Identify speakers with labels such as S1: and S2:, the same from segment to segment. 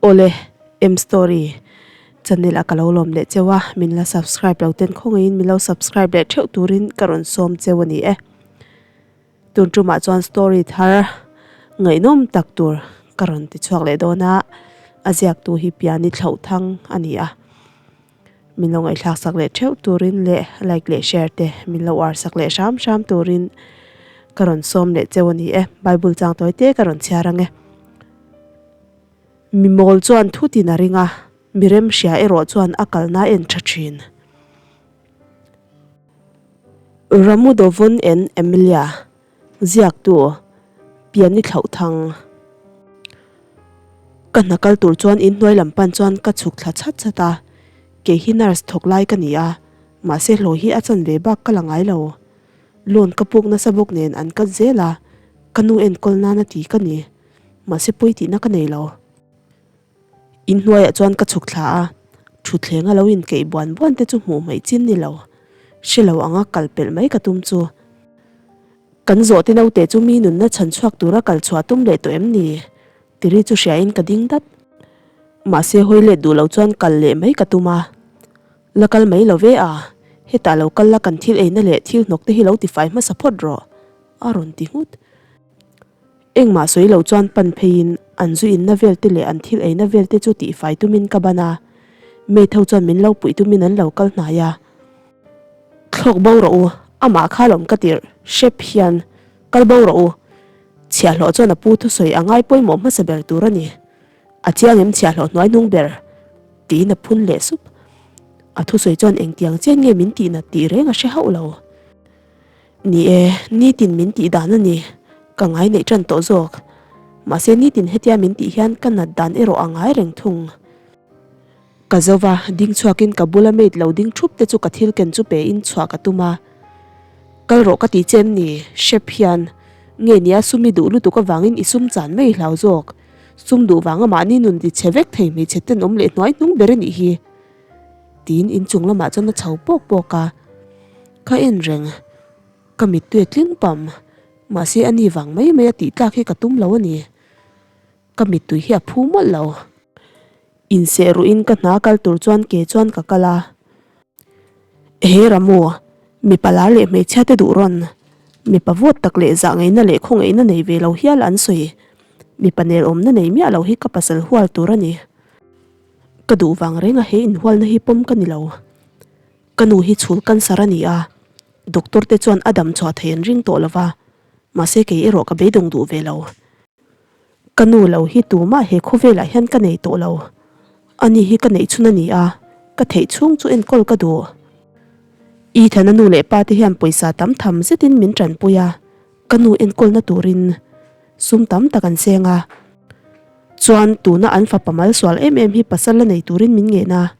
S1: Awle, M story channel a ka lo lawm leh cheu a, min la subscribe lo ten khawngaihin min lo subscribe leh theuh turin ka rawn sawm cheu a ni e. Tun tumah chuan story thar ngaihnawm tak tur ka rawn ti chhuak leh dawn a, a ziaktu hi Piani Thlauh Thang a ni a. Min lo ngaihthlak sak leh theuh turin leh like leh share te min lo uar sak leh hram hram turin ka rawn sawm leh cheu a ni e. Bible chang tawi te ka rawn chhiar ang e. Mi mawl chuan thutin a ring a, mi remhria erawh chuan a kalna a en tha thin. Ramudovun and Emilia ziaktu Piani Thlauhthang. Ka hna kal tur chuan inhnuai lam pan chuan ka chhuk thla chat chat a, kei hi nurse thawk lai ka ni a, mahse hlawh hi a chan ve bak ka la ngai lo. Loan ka puk nasa bawk nen an cut zel a, ka nu enkawl nana ti ka ni. Mahse pawi tihna ka nei lo. Inhnuaiah chuan ka chhuk thla a, thutthleng a lo inkeih buan buan te chu hmuh hmaih chin ni lo. Hre lo anga kal pelh mai ka tum chu. Kan zawhte naute chu mi nunna chhan chhuak tura kal chhuah tum leh tawh em ni? Tiri chu hriain ka ding dat. Mahse hawi let duh lo chuan kal leh mai ka tum a. La kal mai lo ve a, hetah lo kal la kan thil eina leh thil hnawk te hi lo tifai hmasa phawt rawh, a rawn ti nghut. Engmah sawi lo chuan pan pheiin an zu inna vel te leh an thil eina vel te chu tihfai tumin ka ban a, maid ho chuan min lo puih tumin an lo kal hnai a. Thlawk bo rawh u, amah kha lawm ka tirh hrep hian kal bo rawh u. Chhiahhlawh chuan a pu thusawi a ngai pawimawh hmasa ber tur a ni. A chiang em chhiahhlawh hnuai hnung ber? tiin a phun leh sup. A thusawi chuan engtiang chian nge min tihnat tih reng a hre hauh lo. Ni e, nitin min tih dan a ni. Ka ngai neih tan tawh zawk. Mahse nitin hetia min tih hian ka nat dan erawh a ngai reng thung. Ka zo va, ding chhuakin ka bula maid lo ding thup te chu ka thil ken chu pe in chhuah ka tum a. Kal rawh ka ti che em ni? Hrep hian. Nge nia sum i duh lutuk avangin i sum chan mai hlau zawk. Sum duh vanga mahni nun ti chhe vek thei hmeichhe tenawm leh hnuai hnung ber a nih hi. Tiin inchung lamah chuan a chho pawk pawk a. Ka en reng, ka mittui a tling pam, mahse a ni vang mai mai a tih tlak hi ka tum lo a ni. Ka mittui hi a phu mawlh lo. Inseh ruhin ka hna kal tur chuan ke chuan ka kal a. He Ramu, mipa lar leh hmeichhia te duh rawn, mipa vawt tak leh zah ngeina leh khawngaihna nei ve lo hial an sawi. Mipa nelawmna nei miah lo hi ka pasal hual tur a ni. Ka duh vang reng a he inhualna hi pawm ka ni lo. Ka nu hi chhul cancer a ni a, doctor te chuan a dam chhuah thei an ring tawh lo va, mahse kei erawh ka beidawng duh ve lo. Ka nu lo hi tumah he khawvelah hian ka nei tawh lo. Ani hi ka neih chhun a ni a, ka theih chhung chu enkawl ka duh. Ethan-a nu leh pa te hian pawisa tam tham zetin min tanpui a, ka nu enkawlna turin sum tam tak an seng a. Chuan tuna an fapa malsual em em hi pasal la nei turin min ngen a.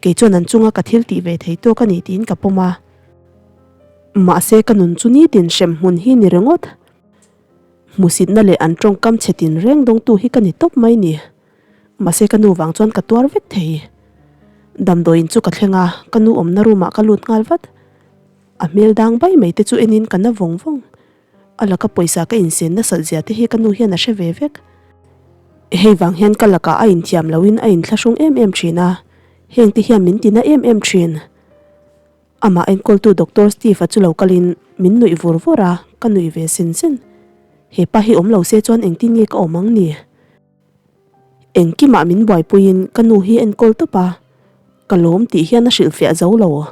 S1: Kei chuan an chunga ka thil tih ve thei tawk a ni tiin ka pawm a. Mahse ka nun chu nitin hrem hmun hi ni ringawt. Hmusitna leh an tawngkam chhe tin reng dawngtu hi ka ni tawp mai ni. Mahse ka nu vang chuan ka tuar vek thei. Damdawiin chu ka thleng a, ka nu awmna room ah ka lut nghal vat. A hmel dang bai mai te chu enin ka na vawng vawng. A laka pawisa ka insen nasat zia te hi ka nu hian a hre ve vek. Hei vang hian ka lakah a inthiam loin a inthlahrung em em thin a, heng te hian min tina em em thin. Amah enkawltu Doctor Steve-a chu lo kalin min nuih vur vur a, ka nuih ve sin sin. He pa hi awm lo se chuan engtin nge ka awm ang ni? Engkimah min buaipuiin ka nu hi enkawl tawp a, ka lawm tih hian a hrilhfiah zo lo.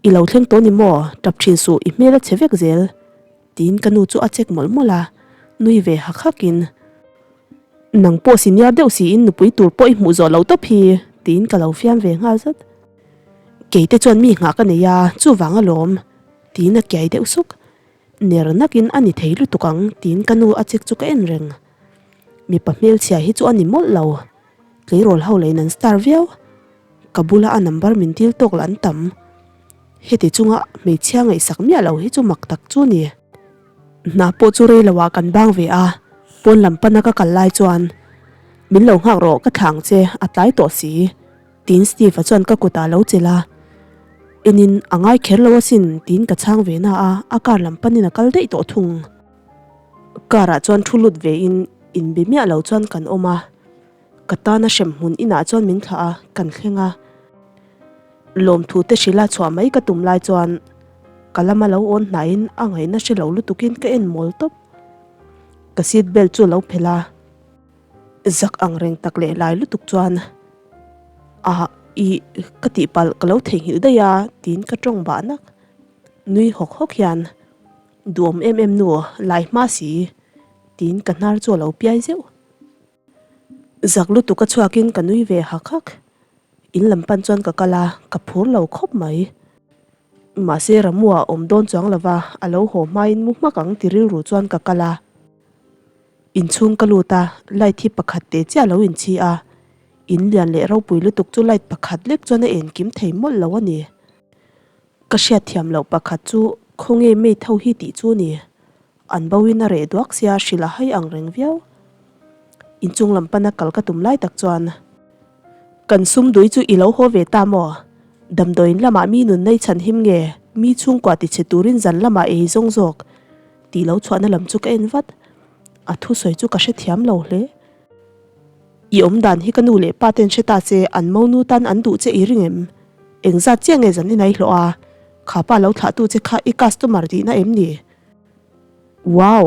S1: I lo thleng tawh ni maw? Tap thin suh, i hmel a chhe vek zel, tiin ka nu chu a check mawlh mawlh a, nui ve hak hakin, Nang pawh senior deuh siin nupui tur pawh i hmuh zawh loh tawp hi, tiin ka lo fiam ve nghal zat. Keite chuan mi nghah ka nei a, chuvang alawm, tiin a kiai deuh suk. Ner nakin a ni thei lutuk ang tiin ka nu a check chu ka en reng. Mipa hmelchhia hi chu a ni mawlh lo. Tleirawl ho leh in an star viau. Ka bula a number min dil tawk lah an tam. Heti chunga hmeichhia ngaihsak miah lo hi chu mak tak chu ni. Hna pawh chu rei loah kan bang ve a, pawn lam pana ka kal lai chuan min lo nghak rawh ka thlang che a tlai tawh si. Tiin Steve-a chuan ka kutah a lo chelh a, Enin a ngai kher lo asin tiin ka chhang ve na a, a car lam panin a kal daih tawh thung. Car ah chuan thu lut vein inbe miah lo chuan kan awm a. Ka tana hremhmun inah chuan min thlah a, kan thleng a. Lawmthu te hrilha chhuah mai ka tum lai chuan ka lama lo awn hnaiin a ngaihna hre lo lutukin ka en mawl tawp. Ka seat belt chu a lo phelh a, zak ang reng tak leh lai lutuk chuan Ah ih ka tihpalh ka lo theihnghilh daih a tiin ka tawng bah nak. Nui hawk hawk hian Duhawm em em nu lai hma si tiin ka hnar chu a lo piai zeuh. Zak lutuk a chhuakin ka nui ve hak hak. In lam pan chuan ka kal a, ka phur lo khawp mai. Mahse Ramua awm dawn chuang lova, a lo haw hmain mu hmak ang ti rilru chuan ka kal a. Inchhung ka lut a, light hi pakhat teh chiah a lo inchhi a. In lian leh ropui lutuk chu light pakhat lek chuan a enkim thei mawlh lo a ni. Ka hriatthiam loh pakhat chu khawnge maid ho hi tih chu ni. An bo in a reh duak sia hrilh a hai ang reng viau. Inchung lam pana kal ka tum lai tak chuan kan sum dui chu i lo haw ve ta maw? Damdawiin lamah mi nun nei chhan him nge mi chhungkua ti chhe turin zan lamah ei zawng zawk tih lo chhuahna lam chu ka en vat. A thusawi chu ka hrethiam lo hle. I awm dan hi ka nu leh pa ten hre ta che, an monu tan an duh che i ring em? Engzat chiah nge zan inai hlawh a? Kha pa lo thlahtu che kha i customer tihna em ni? Wow!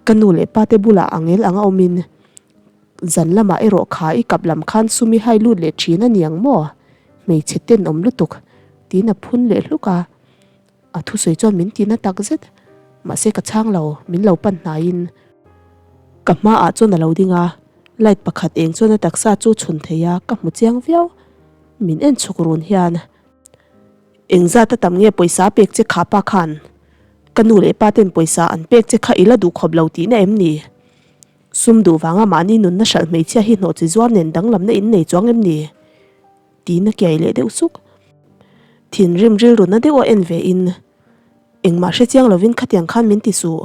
S1: Ka nu leh pa te bulah angel anga awmin zan lamah erawh kha i kap lam khan sum i hai lut leh thin a ni ang maw? Hmeichhe tenawm lutuk! Tiin a phun leh hluk a. A thusawi chuan min tihna tak zet. Mahse ka chhang lo, min lo pan hnaiin ka hmaah chuan a lo ding a, light pakhat eng chuan a taksa chu chhun thei a, ka hmu chiang viau. Min en chhuk run hian engzat a tam nge pawisa a pek che kha pa khan ka nu leh pa ten pawisa an pek che kha i la duh khawp lo tihna em ni? Sum duh vanga mahni nunna hralh hmeichhia hi hnawh chi zuar nen danglamna in nei chuang em ni? Tiin a kiai leh deuh suk. Thinrim rilru na deuh a en ve in, Engmah hre chiang lovin khatiang khan min ti suh.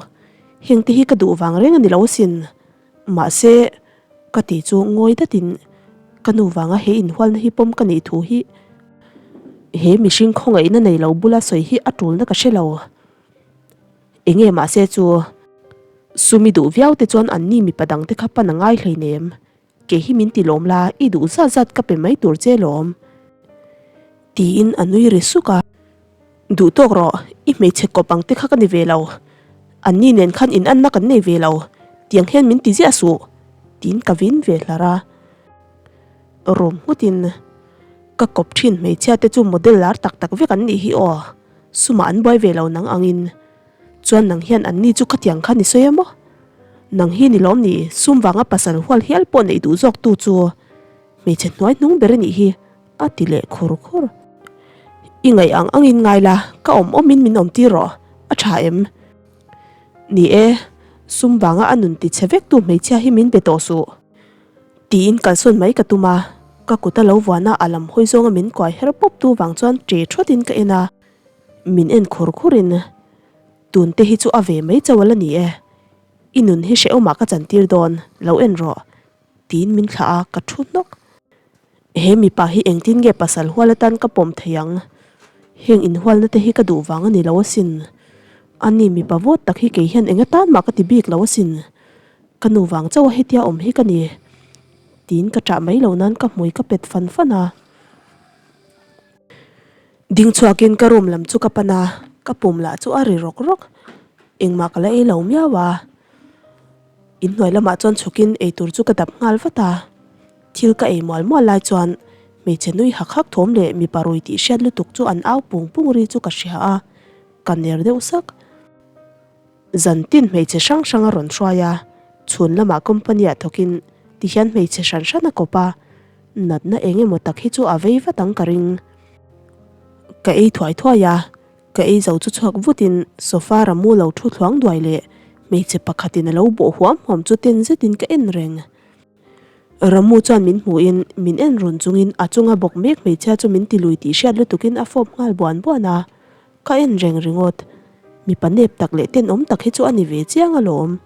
S1: Heng te hi ka duh vang reng a ni lo asin. Mahse, ka ti chu ngawi datin ka nu vanga he inhualna hi pawm ka nih thu hi he mihring khawngaihna nei lo bula sawi hi a tulna ka hre lo. Enge mahse chu sumi duh viau te chuan anni mipa dangte kha pan a ngai hleinem. Kei hi min ti lawm la, i duh zat zat ka pe mai tur che lawm. Tiin a nui ri suk a. Duh tawk rawh, i hmeichhe kawp ang te kha ka ni ve lo. Anni nen khan in anna kan nei ve lo, tiang hian min ti ziah suh. Tiin ka vin ve hlar a. Rawm nghutin, Ka kawp thin hmeichhia te chu model lar tak tak vek an nih hi aw. Sumah an buai ve lo nang angin. Chuan nang hian anni chu khatiang kha ni sawi a maw? Nang hi ni lawm ni, sum vanga pasal hual hial pawh neih duh zawk tu chu hmeichhe hnuai hnung ber a nih hi, a ti leh khur khur. I ngaih ang angin ngai la, ka awm awmin min awm tir rawh, a tha em? Ni e, sum vanga a nun ti chhe vek tu hmeichhia hi min be tawh suh. Tiin kalsawn mai ka tum a, ka kut a lo vuan a, a lam hawi zawnga min kuai her pawp tu vang chuan ṭe ṭhawtin ka en a. Min en khur khurin, Tun te hi chu a ve mai chauh a la ni e, i nun hi hrehawmah ka chantir dawn, lo en rawh, tiin min thlah a, ka thu hnawk. He mipa hi engtin nge pasal hual atan ka pawm thei ang? Heng inhualna te hi ka duh vang a ni lo asin. Ani mipa vawt tak hi kei hian eng atan mah ka ti bik lo asin. Ka nu vang chauh a hetia awm hi ka ni, tiin ka ṭah mai lo nan ka hmui ka pet fan fan a. Ding chhuakin ka room lam chu ka pan a, ka pum lah chu a ri rawk rawk. Engmah ka la ei lo miau a. Inhnuai lamah chuan chhukin eitur chu ka dap nghal vat a. Thil ka ei mual mual lai chuan hmeichhe nui hak hak thawm leh mipa rui tih hriat lutuk chu an au pung pung ri chu ka hria a, ka ner deuh sak. Zan tin hmeichhe hrang hrang a rawn hruai a, chhun lamah company ah thawkin tihian hmeichhe hran hran a kawp a, natna eng emaw tak hi chu a vei vat ang ka ring. Ka ei thuai thuai a, ka ei zo chu chhuak vutin sofa Ramu lo thu thluang duai leh hmeichhe pakhatin a lo bawh huam huam chu ten zetin ka en reng. Ramu chuan min hmuhin min en run chungin a chunga bawk mek hmeichhia chu min ti lui tih hriat lutukin a fawp nghal buan buan a, ka en reng ringawt. Mipa nep tak leh tenawm tak hi chu a ni ve chiang alawm.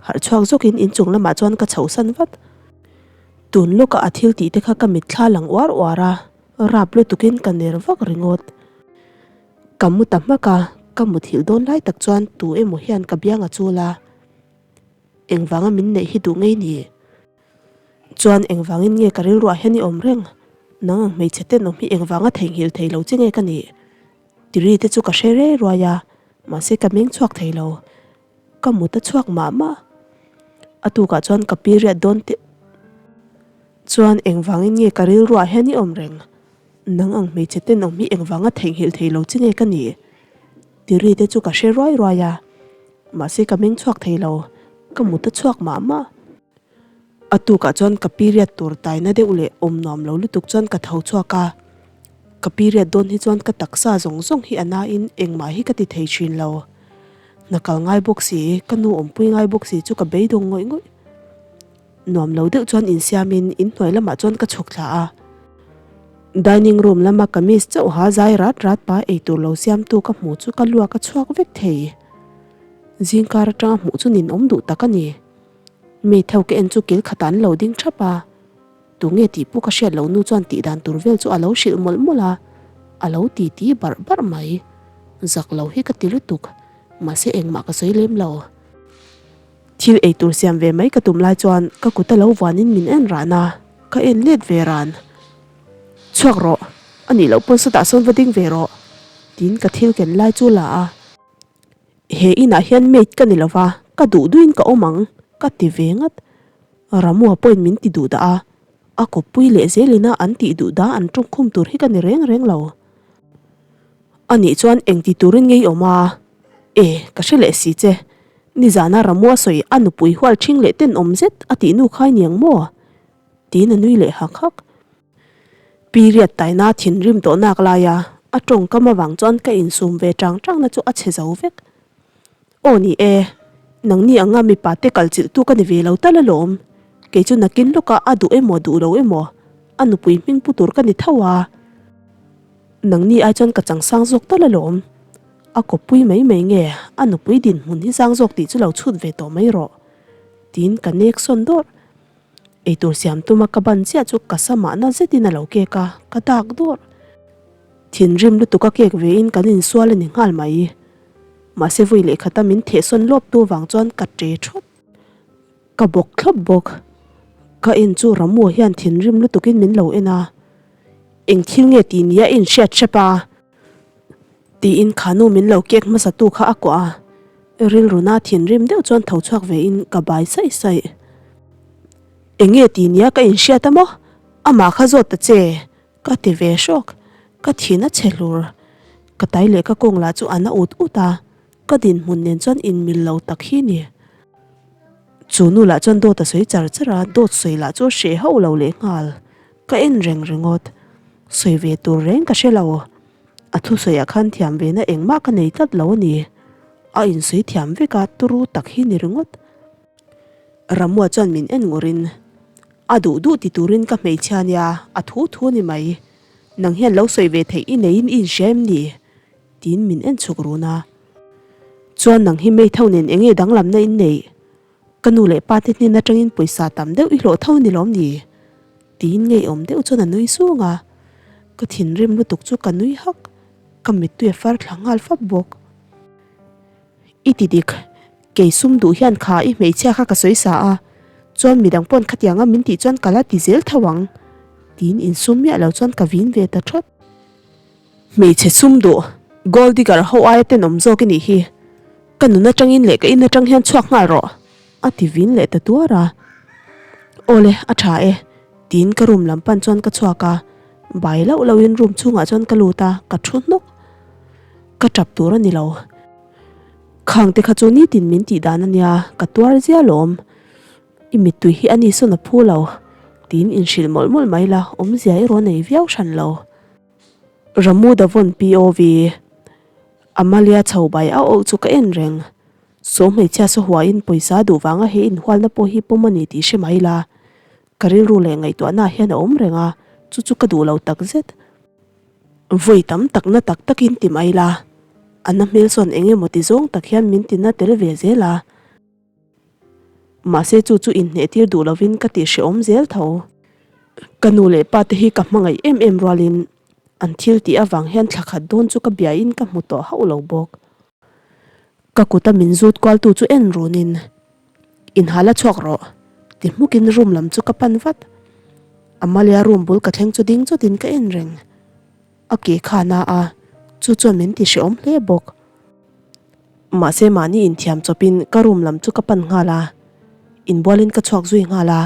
S1: Harh chhuak zawkin inchung lamah chuan ka chhohsan vat. Tun lawka a thil tih te kha ka mitthla lang uar uar a, rap lutukin ka ner vak ringawt. Ka mu ta hmak a, ka muthilh dawn lai tak chuan tu emaw hian ka biang a chul a. Engvanga min neih hi duh ngei ni? Chuan engvangin nge ka rilruah hian i awm reng? Nang ang hmeichhe tenawm hi engvanga theihnghilh thei lo che nge ka nih? Tiri te chu ka hre rei ruai a, mahse ka meng chhuak thei lo. Ka mut a chhuak mah mah. A tukah chuan ka period dawn teh chuan engvangin nge ka rilruah hian i awm reng? Nang ang hmeichhe tenawm hi engvanga theihnghilh thei lo che nge ka nih? Tiri te chu ka hre ruai ruai a, mahse ka meng chhuak thei lo. Ka mut a chhuak mah mah. A tukah chuan ka period tur taina deuh leh awm nuam lo lutuk chuan ka tho chhuak a, ka period dawn hi chuan ka taksa zawng zawng hi a nain engmah hi ka ti thei thin lo. Hna kal ngai bawk si, ka nu awmpui ngai bawk si chu ka beidawng ngawih ngawih. Nuam lo deuh chuan insiamin inhnuai lamah chuan ka chhuk thla a. Dining room lama kamis chauh ha zai rat rat pa eitur lo siamtu ka hmu chu ka luak a chhuak vek thei. Zingkar atanga hmuh chu ninawm duh tak a ni. Mi theu ka en chu kil khatah an lo ding thap a, tunge tih pawh ka hriat loh nu chuan tih dan tur vel chu a lo hrilh mawlh mawlh a, a lo ti ti barh barh mai. Zak lo hi ka ti lutuk, mahse engmah ka sawi lem lo. Thil ei tur siam ve mai ka tum lai chuan ka kut a lo vuanin min en ran a, ka en let ve ran. Chhuak rawh, a nih loh pawn sawtah sawn va ding ve rawh, tiin ka thil ken lai chu la a. He inah hian maid ka ni lova, ka duh duhin ka awm ang, ka ti ve ngat. Ramua pawhin min ti duh dah a, a kawppui leh zelina an tih duh dah an tawngkhum tur hi ka ni reng reng lo. A nih chuan eng ti turin nge i awm a? E, ka hre leh si che. Nizana Ramua sawi a nupui hual ṭhing leh tenawm zet a tih nu khai niang maw? Tiin a nui leh hak hak. Period taina thinrim tawh nak laia a tawngkam avang chuan ka insum ve chang changna chu a chhe zo vek. Aw ni e, nangni anga mipa te kal chilhtu ka ni ve lo tal alawm. Kei chu nakin lawka a duh emaw duh lo emaw a nupui hming pu tur ka ni tho a. Nangni ai chuan ka chang sang zawk tal alawm. A kawppui mai mai nge a nupui dinhmun hi sang zawk tih chu lo chhut ve tawh mai rawh. Tiin ka nek sawn dawrh. Eitur siam tuma ka ban chiah chu ka samah na zetin a lo kek a, ka dak dawrh. Thinrim lutuk a kek vein kan insual a ni nghal mai. Mahse vawi lehkhata min thehsawn lawp tu vang chuan ka ṭe ṭhawt. Ka bawk thlawp bawk. Ka en chu Ramu hian thinrim lutukin min lo en a. Eng thil nge tih nia i inhriat hrep a? Tiin khanu min lo kek hmasa tu kha a kuah a, rilruna thinrim deuh chuan tho chhuak ve in ka bai saih saih. Enge ti nia ka inhriat a maw? Amah kha zawt ta che, ka ti ve hrawk. Ka thin a chhe hlur. Ka tai leh ka kawng lah chu a na ut ut a, ka dinhmun nen chuan inmil lo tak hi ni. Chu nu lah chuan dawt a sawi char char a, dawt sawi lah chu a hreh hauh lo lehnghal. Ka en reng ringawt. Sawi ve tur reng ka hre lo. A thusawiah khan thiam ve na engmah ka nei tlat lo a ni. A insawi thiam vek a, turu tak hi ni ringawt. Ramua chuan min en ngurin, A duh duh ti turin ka hmeichhia nia, a thu thu a ni mai. Nang hian lo sawi ve theih i neiin i inhria em ni? Tiin min en chhuk run a. Chuan nang hi Meitho nen enge danglamna in neih? Ka nu leh pa te hnen atangin pawisa tam deuh i hlawh tho ni lawm ni? Tiin ngeiawm deuh chuan a nui sung a. Ka thinrim lutuk chu ka nui hak, ka mittui a far thla nghal fap bawk. I ti dik, kei sum duh hian kha i hmeichhia kha ka sawi sa a, chuan midang pawn khatianga min tih chuan ka la ti zel tho ang, tiin insum miah lo chuan ka vin ve ta thawt. Hmeichhe sum duh, gold digger ho aia tenawm zawk i nih hi. Ka nun atangin leh ka in atang hian chhuak nghal rawh, a ti vin leh ta tuar a. Awle, a tha e, tiin ka room lam pan chuan ka chhuak a, bai lauh lauhin room chhungah chuan ka lut a, ka thu hnawk. Ka tap tur a ni lo. Khang te kha chu nitin min tih dan a nia, ka tuar zia lawm. I mittui hi a ni sawn a phu lo, tiin inhrilh mawlh mawlh mai la, awmzia erawh a nei viau hran lo. Ramu Davon POV, Amalia chho bai au auh chu ka en reng. Saw hmeichhia saw huain pawisa duh vanga he inhualna pawh hi pawm a ni tih hre mai la. Ka rilru leh ngaihtuahna hian a awm reng a, chu chu ka duh lo tak zet. Vawi tam takna tak takin ti mai la, a na hmel sawn eng emaw ti zawng tak hian min tina tel ve zel a. Mahse chu chu inhneh tir duh lovin ka tih hrehawm zel tho. Ka nu leh pa te hi ka hmangaih em em rualin an thil tih avang hian thla khat dawn chu ka biain ka hmu tawh hauh lo bawk. Ka kuta min zut kualtu chu en runin, Inhal a chhuak rawh. Ti hmukin room lam chu ka pan vat. Amalia room bul ka thleng chu ding chawtin ka en reng. A ke kha na a, chu chuan min ti hrehawm hle bawk. Mahse mahni inthiam chawpin ka room lam chu ka pan nghal a, inbualin ka chhuak zui nghal a.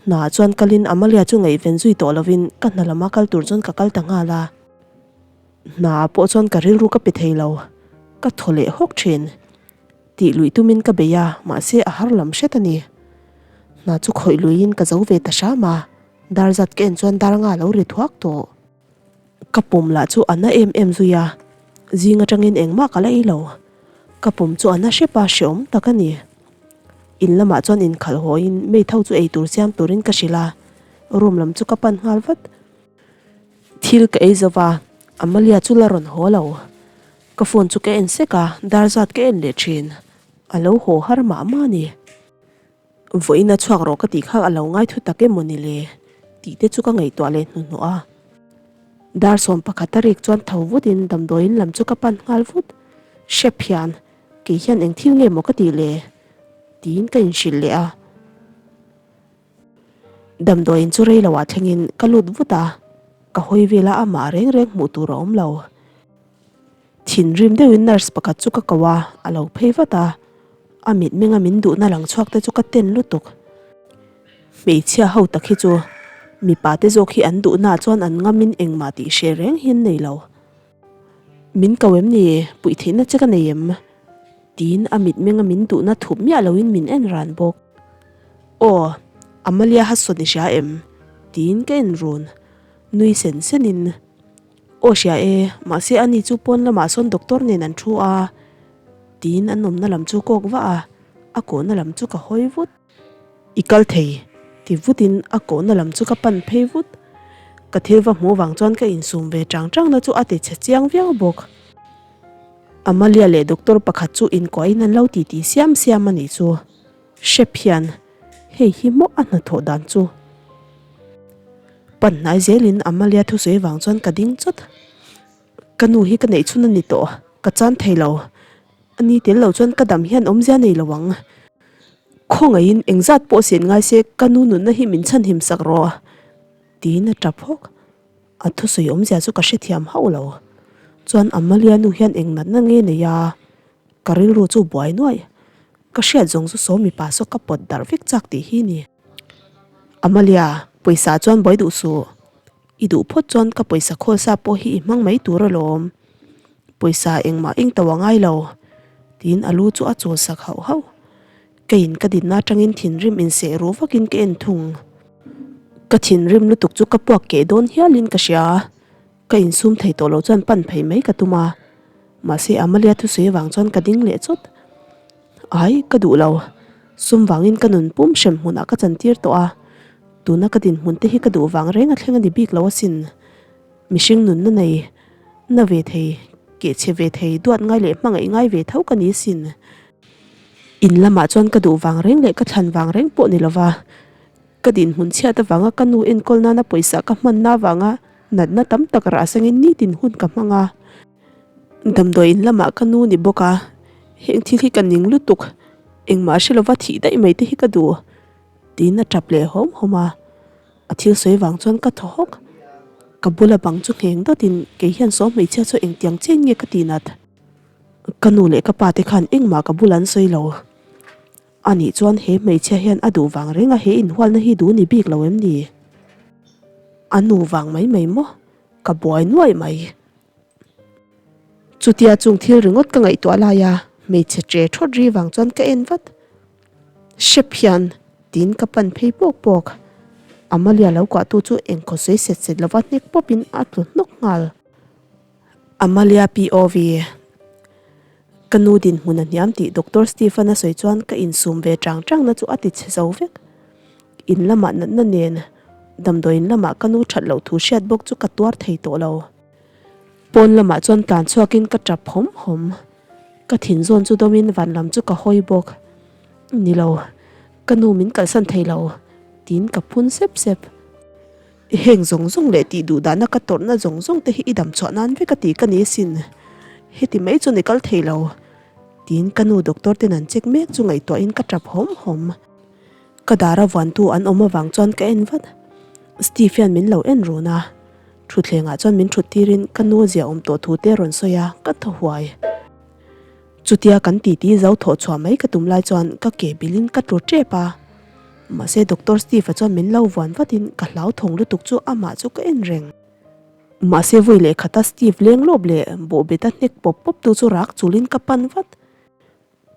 S1: Hnaah chuan kalin Amalia chu ngaihven zui tawh lovin ka hna lama kal tur chuan ka kal ta nghal a. Hnaah pawh chuan ka rilru ka pe thei lo, ka thaw leh hawk thin. Tih luih tumin ka bei a, mahse a har lam hret a ni. Hna chu khawih luiin ka zo ve ta hram a, dar zat ka en chuan dar nga lo ri thuak tawh. Ka pum lah chu a na em em zui a, zing atangin engmah ka la ei lo. Ka pum chu a na hrep a, hreawm tak a ni. In lamah chuan inkhalh hawiin maid ho chu eitur siam turin ka hrilh a, room lam chu ka pan nghal vat. Thil ka ei zo va, Amalia chu la rawn haw lo. Ka phone chu ka en sek a, dar zat ka en leh thin. A lo haw har mah mah a ni. Vawiin a chhuak rawh ka tih kha a lo ngai thu tak em maw ni le? Tih te chu ka ngaihtuah leh hnuhnawh a. Dar 11 a rik chuan tho vutin damdawiin lam chu ka pan nghal vut. Hrep hian, kei hian eng thil nge maw ka tih le? Tiin ka inhrilh leh a. Damdawiin chu rei loah thlengin ka lut vut a, ka hawi vel a amah reng reng hmuh tur a awm lo. Thinrim deuhin nurse pakhat chu ka ko a, a lo phei vat a, a mitmenga min duhna lang chhuak te chu ka ten lutuk. Hmeichhia ho tak hi chu mipa te zawk hi an duhnaah chuan an ngamin engmah tih hreh reng hi an nei lo. Min ko em ni? Puih theihna che ka nei em? Tiin a mitmenga min duhna thup miah loin min en ran bawk. Aw, Amalia Hudson i hria em? Tiin ka en run. Nui sen senin, Aw hria e, mahse ani chu pawn lamah sawn doctor nen an thu a. Tiin an awmna lam chu kawk vah a, a kawhna lam chu ka hawi vut. I kal thei, ti vutin a kawhna lam chu ka pan phei vut. Ka thil va hmuh vang chuan ka insum ve chang changna chu a ti chhe chiang viau bawk. Amalia leh doctor pakhat chu inkuahin an lo titi siam siam a nih chu. Hrep hian hei hi maw a hnathawh dan chu. Pan hnai zelin Amalia thusawi vang chuan ka ding chawt. Ka nu hi ka neih chhun a ni tawh, ka chan thei lo. A ni tel lo chuan ka dam hian awmzia nei lo ang. Khawngaihin engzat pawh sian ngai se ka nu nunna hi min chhanhim sak rawh tiin a tap hawk. A thusawi awmzia chu ka hrethiam hauh lo. Chuan Amalia nu hian eng natna nge nei a? Ka rilru chu buai nuaih. Ka hriat zawng chu saw mipa saw ka pawt darh vek chak tih hi ni. Amalia, pawisa chuan buai duh suh. I duh phawt chuan ka pawisa khawl sa pawh hi i hmang mai tur alawm. Pawisa engmah eng to a ngai lo, tiin a lu chu a chawl sak hauh hauh. Ka in ka dinna atangin thinrim inseh ruh vakin ka en thung. Ka thinrim lutuk chu ka puak keh dawn hialin ka hria. Ka insum thei tawh lo chuan pan phei mai ka tum a, mahse Amalia thusawi avang chuan ka ding leh chawt. Ai, ka duh lo. Sum vangin ka nun pum hrem hmunah ka chantir tawh a, tuna ka dinhmun te hi ka duh vang reng a thleng a ni bik lo asin. Mihring nunna nei, na ve thei, kehchhe ve thei, duat ngai leh hmangaih ngai ve tho ka ni asin. In lamah chuan ka duh vang reng leh ka thlan vang reng pawh ni lova, ka dinhmun chhiat avanga ka nu enkawl nana pawisa ka hmanna avanga natna tam tak rah sangin nitin hun ka hmang a. Damdawi in lamah ka nu ni bawk a, heng thil hi ka ning lutuk, engmah hre lova thih daih mai te hi ka duh, tiin a tap leh hawm hawm a. A thil sawi vang chuan ka thaw hawk. Ka bula bang chu ngheng dawtin kei hian saw hmeichhia chu engtiang chian nge ka tih nat. Ka nu leh ka pa te khan engmah ka bula an sawi lo. Anih chuan he hmeichhia hian a duh vang reng a he inhualna hi duh ni bik lo em ni? A nu vang mai mai maw? Ka buai nuaih mai. Chutia chung thil ringawt ka ngaihtuah lai a, hmeichhe che thawt ri vang chuan ka en vat. Hrep hian tiin ka pan phei pawk pawk. Amalia lo kuahtu chu engkhaw sawi set set lova hnek pawpin a tlu hnawk nghal. Amalia POV. Ka nu dinhmun a hniam tih Doctor Stephen a sawi chuan ka insum ve chang chang na chu a ti chhe zo vek. In lamah natna nen damdawiin lamah ka nu that loh thu hriat bawk chu ka tuar thei tawh lo. Pawn lamah chuan tlan chhuakin ka tap hawm hawm. Ka thin zawn chu dawmin van lam chu ka hawi bawk. Ni lo, ka nu min kalsan thei lo, tiin ka phun sep sep. Heng zawng zawng leh tih duh dahna ka tawrhna zawng zawng te hi i dam chhuah nan vek a ti ka ni asin. Heti mai chuan i kal thei lo, tiin ka nu doctor ten an check mek chu ngaihtuahin ka tap hawm hawm. Ka dara vuantu an awm avang chuan ka en vat. Steve hian min lo en run a, thutthlengah chuan min thut tirin ka nu zia awm tawh thu te a rawn sawi a, ka thaw huai. Chutia kan titi zo thawh chhuah mai ka tum lai chuan ka ke bilin ka tlu tep a, mahse Doctor Steve-a chuan min lo vuan vatin ka hlauthawng lutuk chu amah chu ka en reng. Mahse vawi leh khata Steve leng lawp leh bawhbeta hnek pawp pawp tu chu rak chulin ka pan vat.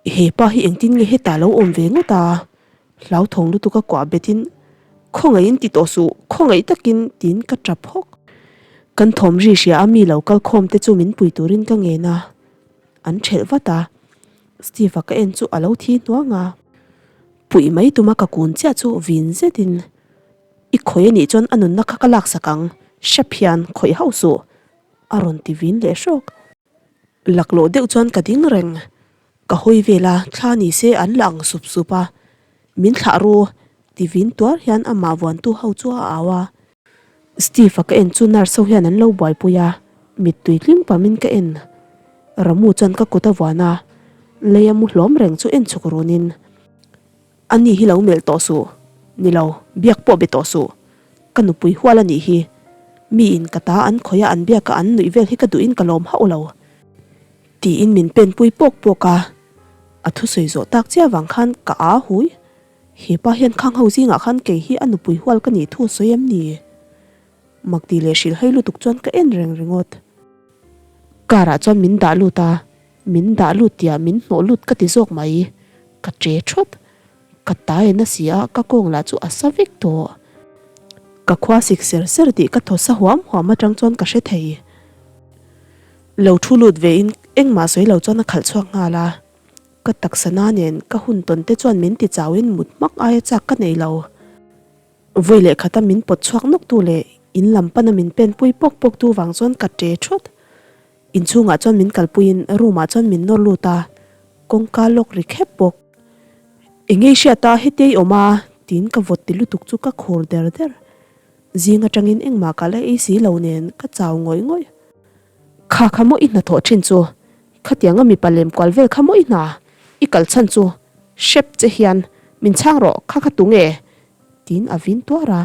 S1: He pa hi engtin nge hetah lo awm ve ngawt a? Hlauthawng lutuk a kuah betin, Khawngaihin ti tawh suh, khawngaih takin tiin ka tap hawk. Kan thawm ri hria a mi lo kal khawm te chu min pui turin ka ngen a, an thelh vat a. Steve-a ka en chu a lo thi hnuang a. Puih mai tuma ka kun chiah chu vin zetin, I khawih a nih chuan a nunna kha ka laksak ang, hrep hian khawih hauh suh, a rawn ti vin leh hrawk. Laklawh deuh chuan ka ding reng. Ka hawi vel a, thla ni se an la ang sup sup a. Min thlah ru, ti vin tuar hian amah vuantu ho chu a au a. Steve-a ka en chu nurse ho hian an lo buaipui a, mittui tling pamin ka en. Ramu chuan ka kut a vuan a, lei a mu hlawm reng chu en chhuk runin. A ni hi lo melh tawh suh. Ni lo, biak pawh be tawh suh. Ka nupui hual a nih hi. Miin ka ta an khawih a an biak a an nuih vel hi ka duhin ka lawm hauh lo. Tiin min pen pui pawk pawk a. A thusawi zawh tak chiah vang khan ka aa hui. He pa hian khang ho zingah khan kei hi a nupui hual ka nih thu a sawi em ni? Makti leh hrilhhai lutuk chuan ka en reng ringawt. Car ah chuan min dah lut a. Min dah lut tia min hnawh lut ka ti zawk mai. Ka che thawt. Ka tai na si a, ka kawng lah chu a sa vek tawh. Ka khua sik ser ser tih ka thaw sa huam huam atang chuan ka hre thei. Lo thu lut ve in engmah sawi lo chuan a khalh chhuak nghal a. Ka taksa na nen ka hun tawn te chuan min ti chau in mut hmak aia chak ka nei lo. Vawi leh khata min pawt chhuak nawk tu leh in lam pana min pen pui pawk pawk tu vang chuan ka che thawt. Inchhungah chuan min kalpuiin room ah chuan min nawr lut a, kawngka lock ri khep bawk. Eng ei hriat a hetia i awm a? tiin ka vawt ti lutuk chu ka khur der der. Zing atangin engmah ka la ei si lo nen ka chau ngawih ngawih. Kha kha maw i hnathawh thin chu? Khatianga mipa lem kual vel kha maw i hna? I kal chhan chu hrep che hian min chhang rawh kha kha tunge? tiin a vin tuar a.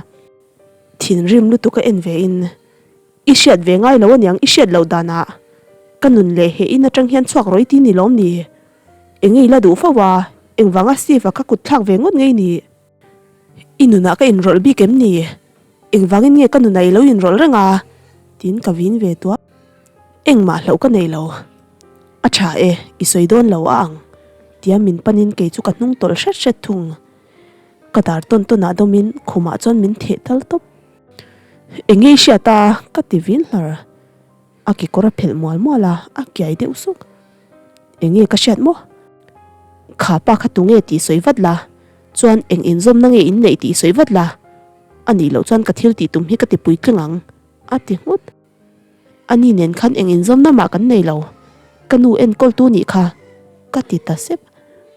S1: Thinrim lutuk a en ve in I hriat ve ngai lo aniang i hriat loh danah ka nun leh he in atang hian chhuak rawih ti ni lawm ni? Enge i la duh fo a, engvanga Steve-a ka kut thlak ve ngawt ngei ni? I nunah ka inrawlh bik em ni? Engvangin nge ka nunah i lo inrawlh reng a? Tiin ka vin ve tuah. Engmah hlauh ka nei lo. A tha e, i sawi dawn lo a ang. Tia min panin kei chu ka hnung tawlh hret hret thung. Ka dar tawn tawnah dawmin khumah chuan min theh tal tawp. Eng nge i hriat a? Ka ti vin hlar. A kekawr a phelh mual mual a, a kiai deuh suk. Eng nge ka hriat maw? Kha pa kha tunge tih sawi vat la, chuan eng inzawmna nge in neih tih sawi vat la. A nih loh chuan ka thil tih tum hi ka ti puitling ang, a ti nghut. A ni nen khan eng inzawmna mah kan nei lo, ka nu enkawltu nih kha, ka ti ta sep.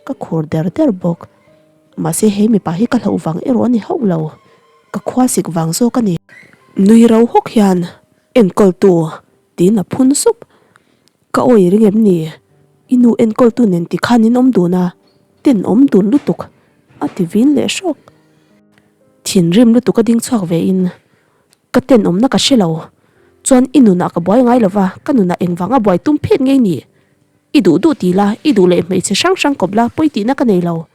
S1: Ka khur der der bawk. Mahse he mipa hi ka hlauh vang erawh a ni hauh lo, ka khua sik vang zawk a ni. Nui ro hawk hian enkawltu tiin a phun sup. Ka awi ring em ni? I nu enkawltu nen tikhan in awm dun a, ten awm dun lutuk a ti vin leh hrawk. Thinrim lutuk a ding chhuak ve in ka ten awmna ka hre lo. Chuan i nunah ka buai ngai lova, ka nunah engvanga buai tum phet ngei ni? I duh duh ti la, i duh leh hmeichhe hrang hrang kawp la, pawi tihna ka nei lo.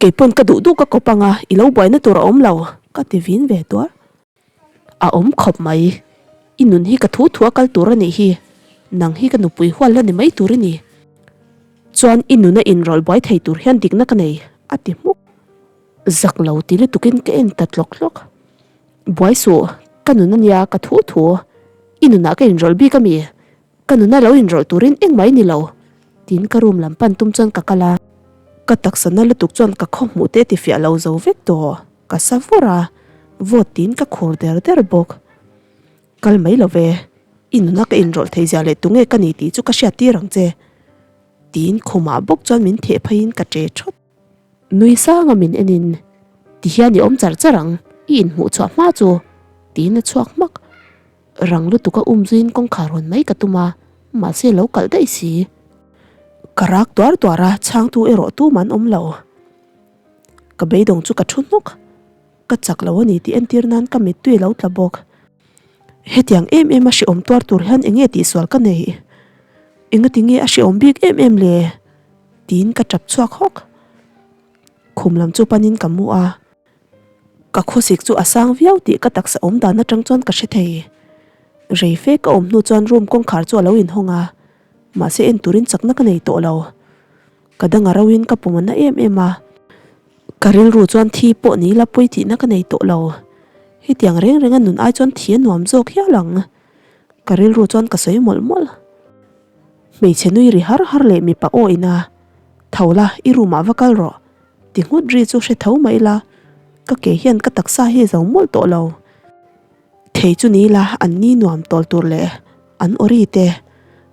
S1: Kei pawn ka duh duh ka kawp anga, i lo buaina tur a awm lo, ka ti vin ve tuar. A awm khawp mai, i nun hi ka thu thu a kal tur a nih hi, nang hi ka nupui hual la ni mai tur i ni. Chuan i nuna inrawlh buai thei tur hian dikna ka nei, a ti hmuk. Zak lo ti lutukin ka en ta tlawk tlawk. Buai suh, ka nun a nia, ka thu thu, i nunah ka inrawlh bik a mi? Ka nuna lo inrawlh turin engmah i ni lo, tiin ka room lam pan tum chuan ka kal a. Ka taksa na lutuk chuan ka khaw hmuh te tifiah lo zo vek tawh, ka sa vawr a, vawt tiin ka khur der der bawk. Kal mai lo ve, i nuna ka inrawlh thei zia leh tunge ka ni tih chu ka hriat tir ang che, tiin khumah bawk chuan min theh pheiin ka che thawt. Nui sanga min enin, Tihian i awm char char ang, i inhmuh chhuah hma chu, tiin a chhuak hmak. Rang lutuk a um zuiin kawngkhar hawn mai ka tum a, mahse lo kalh daih si. Ka rak tuar tuar a, chhangtu erawh tum an awm lo. Ka beidawng chu ka thu hnawk. Ka chak lo a ni tih entir nan ka mittui a lo tla bawk. Hetiang em em a hrehawm tuar tur hian eng nge tihsual ka neih? Engati nge a hrehawm bik em em le? Tiin ka tap chhuak hawk. Khum lam chu panin ka mu a. Ka khawsik chu a sang viau tih ka taksa awm dan atang chuan ka hre thei. Rei fe ka awm hnu chuan room kawngkhar chu a lo inhawng a, mahse en turin chakna ka nei tawh lo. Ka dang a roin ka pum a na em em a. Ka rilru chuan thi pawh ni la pawi tihna ka nei tawh lo. Hetiang reng renga nun ai chuan thi a nuam zawk hial ang. Ka rilru chuan ka sawi mawlh mawlh. Hmeichhe nui ri har har leh mipa aw ina, Tho la, i room ah va kal rawh. Ti nghut ri chu hre tho mai la, ka ke hian ka taksa hi zo mawlh tawh lo. Thei chu ni la, an ni nuam tawl tur leh an aw ri te,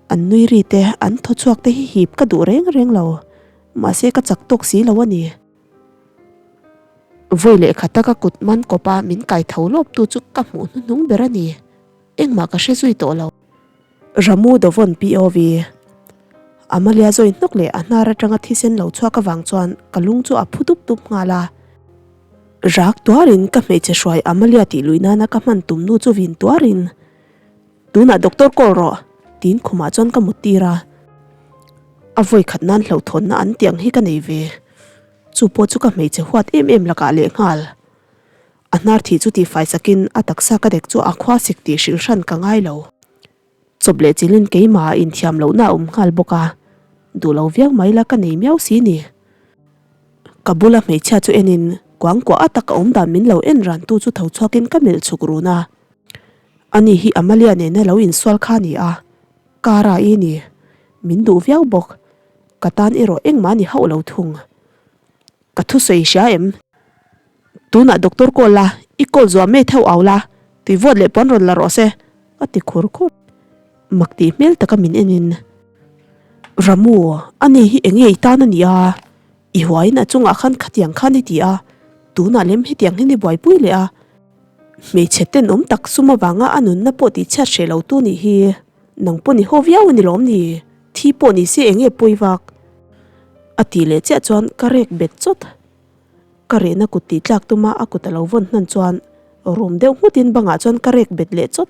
S1: an nui ri te, an thaw chhuak te hi hip ka duh reng reng lo. Mahse ka chak tawk si lo a ni. Vawi leh khata ka kut man kawp a min kai tho lawp tu chu ka hmuh hnuhnung ber a ni. Engmah ka hre zui tawh lo. Ramu Dovon POV. Amalia zawi hnawk leh a hnar atanga thisen lo chhuak avang chuan ka lung chu a phu dup dup nghal a. Rak tuarin ka hmeichhe hruai Amalia tih lui nana ka hman tum nu chu vin tuarin, Tunah doctor call rawh! tiin khumah chuan ka mut tir a. A vawi khat nan hlauhthawnna an tih ang hi ka nei ve. Chu pawh chu ka hmeichhe huat em em lakah lehnghal. A hnar thih chu tihfai sakin a taksa ka dek chu a khua sik tih hrilh hran ka ngai lo. Chawp leh chilin keimah ah inthiam lohna a awm nghal bawk a, duh lo viau mai la ka nei miau si ni. Ka bula hmeichhia chu enin kuangkuah a taka awm dan min lo en ran tu chu tho chhuakin ka melh chhuk run a. Ani hi Amalia nena lo insual kha a ni a, Kara i ni. Min duh viau bawk. Ka tan erawh engmah a ni hauh lo thung. Ka thusawi hria em? Tunah doctor call la, i call zuah mai theuh au la, tui vawt leh pawn rawn la rawh se, a ti khur khur. Mak tih hmel taka min en in, Ramu, ani hi enge i tan a ni a? I huaiin a chungah khan khatiang khan i ti a, tunah lem hetiang hian i buaipui leh a. Hmeichhe tenawm tak sum avanga a nunna pawh tihchhiat hreh lo tu nih hi nang pawh ni haw viau a ni lawm ni? Thi pawh ni se enge pawi vak? A tih leh chiah chuan ka rek bet chawt. Ka rehna kut tih tlak tuma a kut a lo vawn hnan chuan rum deuh nghutin bangah chuan ka rek bet leh chawt.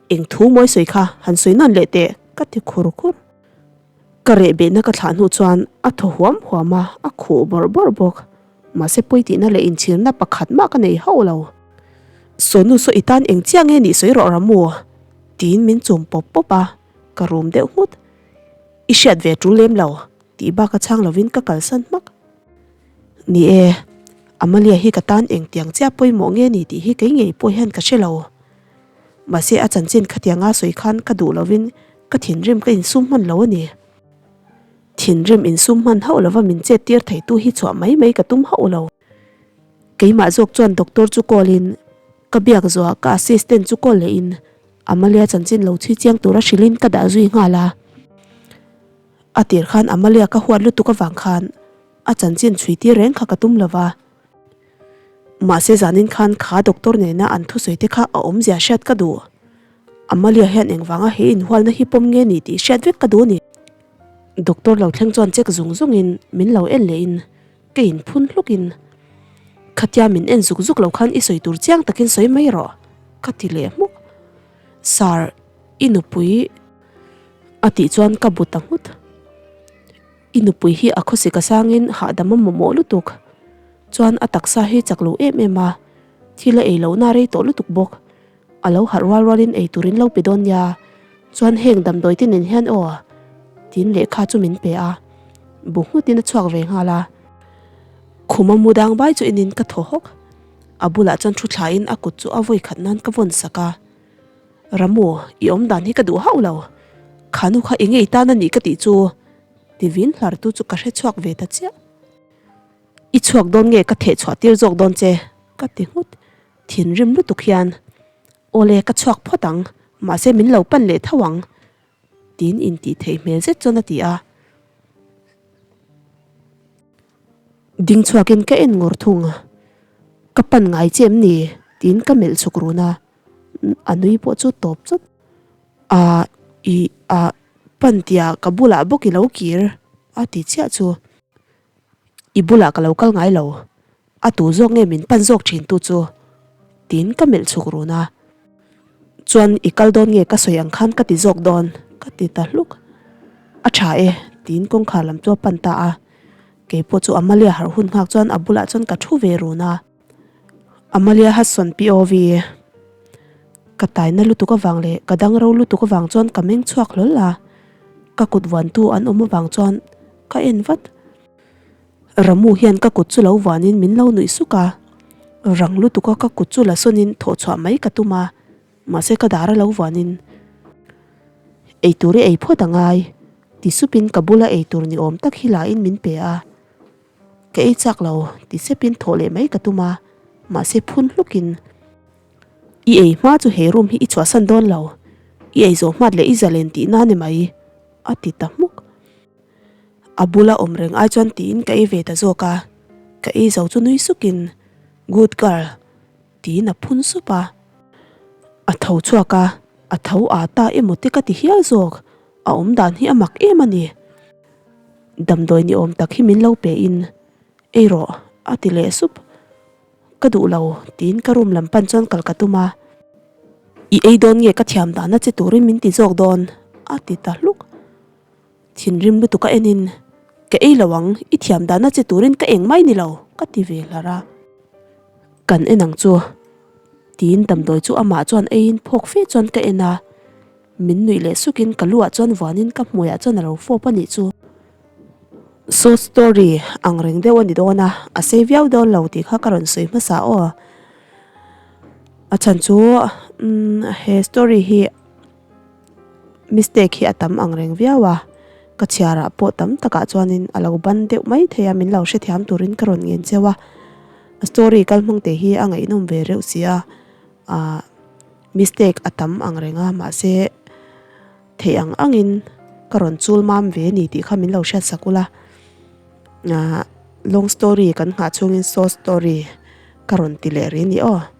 S1: Eng thu mawi sawi kha han sawi nawn leh teh ka ti khur khur. Ka reh behna ka thlah hnu chuan a thaw huam huam a, a khuh bawrh bawrh bawk. Mahse pawi tihna leh inchhirna pakhat mah ka nei hauh lo. Sawnu saw i tan eng chiah nge nih sawi rawh Ramu? Tiin min chum pawp pawp a, ka rum deuh nghut. I hriat ve tul lem lo tih bak a chhang lovin ka kalsan hmak. Ni e, Amalia hi ka tan engtiang chiah pawimawh nge ni tih hi kei ngei pawh hian ka hre lo. Mahse a chanchin khatianga sawi khan ka duh lovin ka thinrim ka insum hman lo a ni. Thinrim insum hman hauh lova min chet tir theitu hi chhuah mai mai ka tum hauh lo. Keimah zawk chuan doctor chu call in ka biak zuah ka assistant chu call leh in Amalia chanchin lo chhui chiang tura hrilhin ka dah zui nghal a. A tir khan Amalia ka huat lutuk avang khan a chanchin chhui tir reng kha ka tum lo va. Mahse zanin khan kha doctor nena an thusawi te kha a awmzia hriat ka duh. Amalia hian engvanga he inhualna hi pawm nge ni tih hriat vek ka duh a ni. Doctor lo thleng chuan check zung zungin min lo en lehin ka inphun hlukin Khatia min en zuk zuk lo khan i sawi tur chiang takin sawi mai rawh ka ti leh hmuk. Sir, i nupui a tih chuan ka bu ta nghut. I nupui hi a khawsik a sangin hahdam a mamawh lutuk. Chuan a taksa hi chak lo em em a, thil a ei lohna a rei tawh lutuk bawk. A lo harh rual rualin ei turin lo pe dawn nia, chuan heng damdawi te nen hian aw tiin lehkha chu min pe a, bu nghutin a chhuak ve nghal a. Khuma mu dang bai chu enin ka thaw hawk. A bulah chuan thu thlain a kut chu a vawi khat nan ka vawn sak a. Ramu, i awm dan hi ka duh hauh lo. Kha nu kha enge i tan a nih ka tih chu ti vin hlar tu chu ka hre chhuak ve ta chiah. I chhuak dawn nge ka theh chhuah tir zawk dawn che ka ti nghut. Thinrim lutuk hian, Awle ka chhuak phawt ang, mahse min lo pan leh tho ang, tiin intih theih hmel zet chuan a ti a. Ding chhuakin ka en ngawr thung a, Ka pan ngai che em ni? tiin ka melh chhuk run a, a nui pawh chu tawp chawt. A, i, a, pan tia ka bulah bawk i lo kir, a ti chiah chu. I bulah ka lo kal ngai lo, a tu zawk nge min pan zawk thin tu chu? Tiin ka melh chhuk run a. Chuan i kal dawn nge ka sawi ang khan ka ti zawk dawn ka ti ta hluk. A tha e tiin kawngkhar lam chu a pan ta a. Keipawh chu Amalia harh hun nghak chuan a bulah chuan ka thu ve run a. Amalia Hudson POV Ka taina lutuk avang leh ka dang ro lutuk avang chuan ka meng chhuak hlawl a, ka kut vuantu an awm avang chuan ka en vat. Ramu hian ka kut chu lo vuanin min lo nuih suk a, rang lutuka ka kut chu la sawnin thawh chhuah mai ka tum a, mahse ka dar a lo vuanin eitur i ei phawt a ngai ti supin ka bula eitur ni awm tak hi lain min pe a. Ka ei chak lo ti sepin thawh leh mai ka tum a, mahse phun hlukin I ei hma chu he room hi i chhuahsan dawn lo, i ei zawh hmat leh i zalen tihna a ni mai a ti ta hmuk. A bula awm reng ai chuan tiin ka ei ve ta zawk a, ka ei zo chu nui sukin Good girl tiin a phun sup a. A tho chhuak a, a tho a ta emaw te ka ti hial zawk, a awm dan hi a mak em a ni. Damdawi ni awm tak hi min lo pe in, Ei rawh, a ti leh sup. Ka duh lo, tiin ka room lam pan chuan kal ka tum a. I ei dawn nge ka thiam dahna che turin min ti zawk dawn, a ti ta hluk. Thinrim lutuk a en in, Ka ei lo ang, i thiam dahna che turin ka eng mai ni lo, ka ti ve hlar a. Kan en ang chu, tiin damdawi chu amah chuan eiin phawk fe chuan ka en a. Min nuih leh sukin ka luah chuan vuanin ka hmuiah chuan a lo fawp a nih chu. Short story ang reng deuh a ni dawn a, a sei viau dawn lo tih kha ka rawn sawi hmasa aw. A chhan chu umm he story hi mistake hi a tam ang reng viau a, ka chhiarah pawh tam takah chuanin a lo ban deuh mai thei a, min lo hrethiam turin ka rawn ngen cheu a. A story kalhmang te hi a ngaihnawm ve reuh si a, ah. Mistake a tam ang reng a, mahse theih ang angin ka rawn chul mam ve ni tih kha min lo hriat sak ula. Long story kan nghah chhungin short story ka rawn ti leh rih a ni aw.